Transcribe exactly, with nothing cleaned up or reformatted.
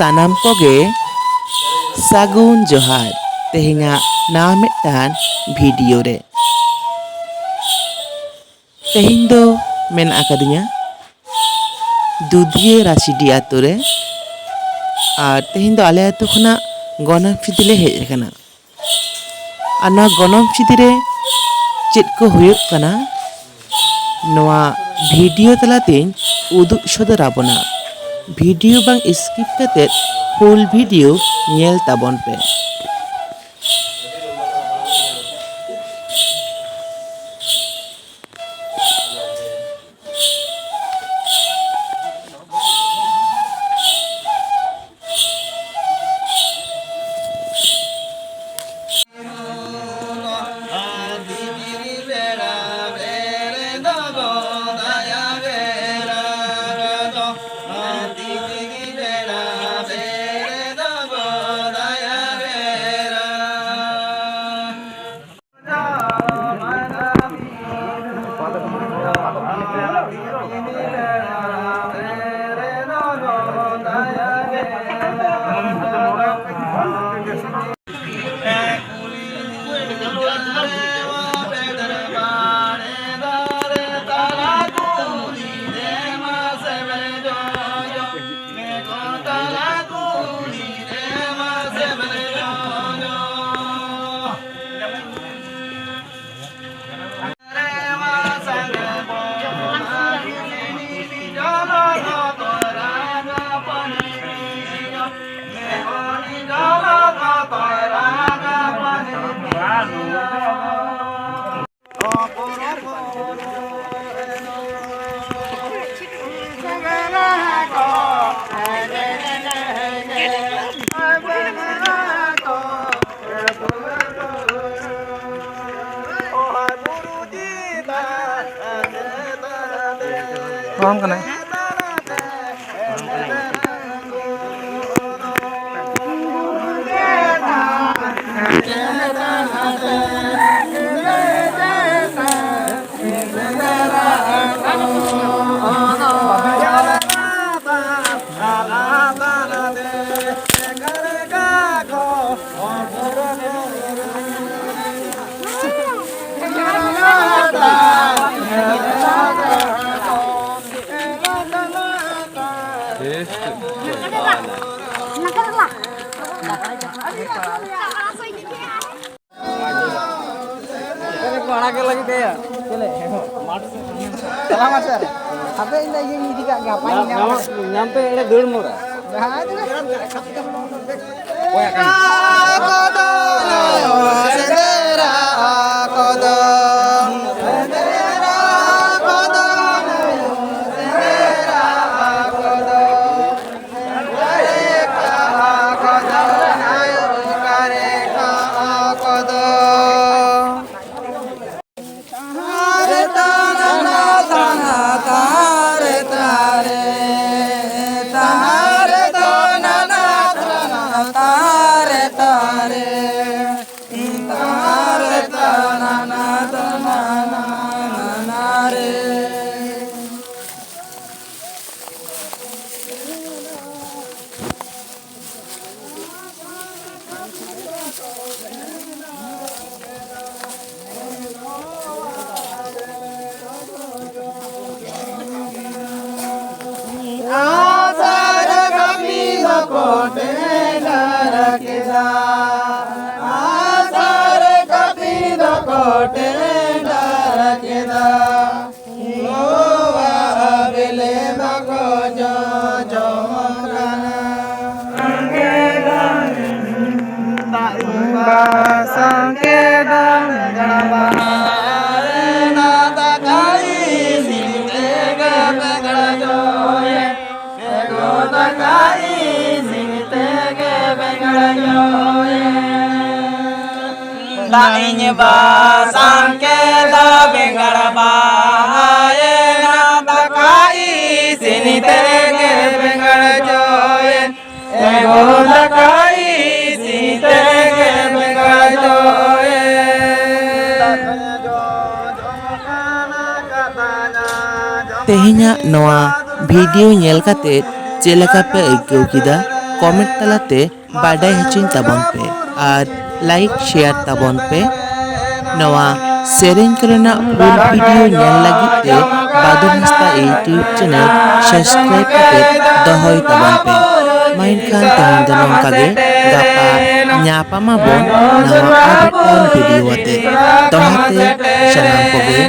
ᱥᱟᱱᱟᱢ ᱠᱚᱜᱮ ᱥᱟᱹᱜᱩᱱ ᱡᱚᱦᱟᱨ᱾ ᱛᱮᱦᱮᱧᱟᱜ ᱱᱟᱣᱟ ᱢᱤᱫᱴᱟᱝ ᱵᱷᱤᱰᱤᱭᱳ ᱨᱮ, ᱛᱮᱦᱮᱧ ᱫᱚ ᱢᱮᱱᱟᱜ ᱟᱠᱟᱫᱤᱧᱟ ᱫᱩᱫᱷᱤᱭᱟᱹ ᱨᱟᱥᱤᱰᱤ ᱟᱛᱳ ᱨᱮ᱾ ᱟᱨ ᱛᱮᱦᱮᱧ ᱫᱚ ᱟᱞᱮ ᱟᱛᱳ ᱠᱷᱚᱱᱟᱜ ᱜᱚᱱᱚᱝ ᱥᱤᱫᱤ ᱞᱮ ᱦᱮᱡ ᱟᱠᱟᱱᱟ᱾ ᱟᱨ ᱱᱚᱣᱟ ᱜᱚᱱᱚᱝ ᱥᱤᱫᱤ ᱨᱮ ᱪᱮᱫ ᱠᱚ ᱦᱩᱭᱩᱜ ᱠᱟᱱᱟ, ᱱᱚᱣᱟ ᱵᱷᱤᱰᱤᱭᱳ ᱛᱟᱞᱟᱛᱮᱧ ᱩᱫᱩᱜ ᱥᱚᱫᱚᱨ ᱟᱵᱚᱱᱟ᱾ ᱵᱷᱤᱰᱤᱭᱳ ᱵᱟᱝ ᱥᱠᱤᱯ ᱠᱟᱛᱮ ᱯᱷᱩᱞ ᱵᱷᱤᱰᱤᱭᱳ ᱧᱮᱞ ᱛᱟᱵᱚᱱ ᱯᱮ᱾ ᱚᱱ ᱠᱟᱱᱟᱭ᱾ ᱟᱲᱟᱜ ᱜᱮ ᱞᱟᱹᱜᱤᱫ ᱮᱭᱟ᱾ ᱪᱮᱞᱮ? ᱪᱟᱞᱟᱣ ᱢᱟᱥᱮ᱾ ᱦᱟᱯᱮ ᱤᱧ ᱫᱚ ᱤᱭᱟᱹᱧ ᱤᱫᱤ ᱠᱟᱜ ᱜᱮᱭᱟ, ᱦᱟᱯᱟᱧ ᱧᱟᱢ ᱧᱟᱢ, ᱠᱟᱜ ᱜᱮᱭᱟ᱾ ᱧᱟᱢ ᱯᱮ ᱮᱲᱮ ᱫᱟᱹᱲ ᱢᱚᱨᱟ᱾ ᱡᱟᱦᱟᱸᱭ ᱫᱚ ᱟᱥᱟᱨ ᱠᱟᱹᱯᱤ ᱫᱚᱠᱚ ᱴᱮᱸᱰᱟᱨ ᱠᱮᱫᱟ᱾ ᱟᱥᱟᱨ ᱠᱟᱹᱯᱤ ᱫᱚᱠᱚ ᱴᱮᱸᱰᱟᱨ ᱠᱮᱫᱟ᱾ ᱞᱚᱣᱟ ᱵᱤᱞᱤ ᱫᱚᱠᱚ ᱡᱚᱡᱚᱢ ᱠᱟᱱᱟ᱾ ᱫᱟᱜ ᱤᱧ ᱵᱟᱥᱟᱝ ᱠᱮᱫᱟ ᱜᱟᱰᱟ ᱵᱟᱦᱟ ᱨᱮᱱᱟᱜ ᱫᱟᱠᱟ ᱤᱥᱤᱱ ᱛᱮᱜᱮ ᱵᱮᱸᱜᱟᱲ ᱡᱚᱭᱮ᱾ ᱮᱜᱳ ᱫᱟᱠᱟ ᱤᱥᱤᱱ ᱛᱮᱜᱮ ᱵᱮᱸᱜᱟᱲ ᱡᱚᱭᱮ᱾ ᱫᱟᱜ ᱤᱧ ᱵᱟᱥᱟᱝ ᱠᱮᱫᱟ ᱵᱮᱸᱜᱟᱲ ᱵᱟᱦᱟᱭᱮᱱᱟ, ᱫᱟᱠᱟ ᱤᱥᱤᱱ ᱛᱮᱜᱮ ᱵᱮᱸᱜᱟᱲ ᱡᱚᱭᱮᱱ᱾ ᱮᱜᱳ ᱫᱟᱠᱟ ᱤᱥᱤᱱ ᱛᱮᱜᱮ ᱵᱮᱸᱜᱟᱲ ᱡᱚᱭᱮᱱ᱾ ᱛᱮᱦᱮᱧᱟᱜ ᱱᱚᱣᱟ ᱵᱷᱤᱰᱤᱭᱳ ᱧᱮᱞ ᱠᱟᱛᱮ ᱪᱮᱫ ᱞᱮᱠᱟ ᱯᱮ ᱟᱹᱭᱠᱟᱹᱣ ᱠᱮᱫᱟ? ᱠᱚᱢᱮᱱᱴ ᱛᱟᱞᱟᱛᱮ ᱵᱟᱰᱟᱭ ᱦᱚᱪᱚᱧ ᱛᱟᱵᱚᱱ ᱯᱮ ᱟᱨ ᱞᱟᱭᱤᱠ ᱥᱮᱭᱟᱨ ᱛᱟᱵᱚᱱ ᱯᱮ᱾ ᱱᱚᱣᱟ ᱥᱮᱨᱮᱧ ᱠᱚᱨᱮᱱᱟᱜ ᱯᱷᱩᱞ ᱵᱷᱤᱰᱤᱭᱳ ᱧᱮᱞ ᱞᱟᱹᱜᱤᱫ ᱛᱮ ᱵᱟᱫᱚᱞ ᱦᱟᱸᱥᱫᱟ YouTube channel subscribe ᱠᱟᱛᱮ ᱫᱚᱦᱚᱭ ᱛᱟᱵᱚᱱ ᱯᱮ᱾ ᱢᱟ ᱮᱱᱠᱷᱟᱱ ᱛᱮᱦᱮᱧ ᱫᱚ ᱱᱚᱝᱠᱟ ᱜᱮ, ᱜᱟᱯᱟ ᱧᱟᱯᱟᱢ ᱟᱵᱚᱱ ᱱᱟᱣᱟ ᱟᱨ ᱢᱤᱫᱴᱟᱝ video ᱟᱛᱮ᱾ ᱫᱚᱦᱲᱟ ᱛᱮ ᱥᱟᱱᱟᱢ ᱠᱚᱜᱮ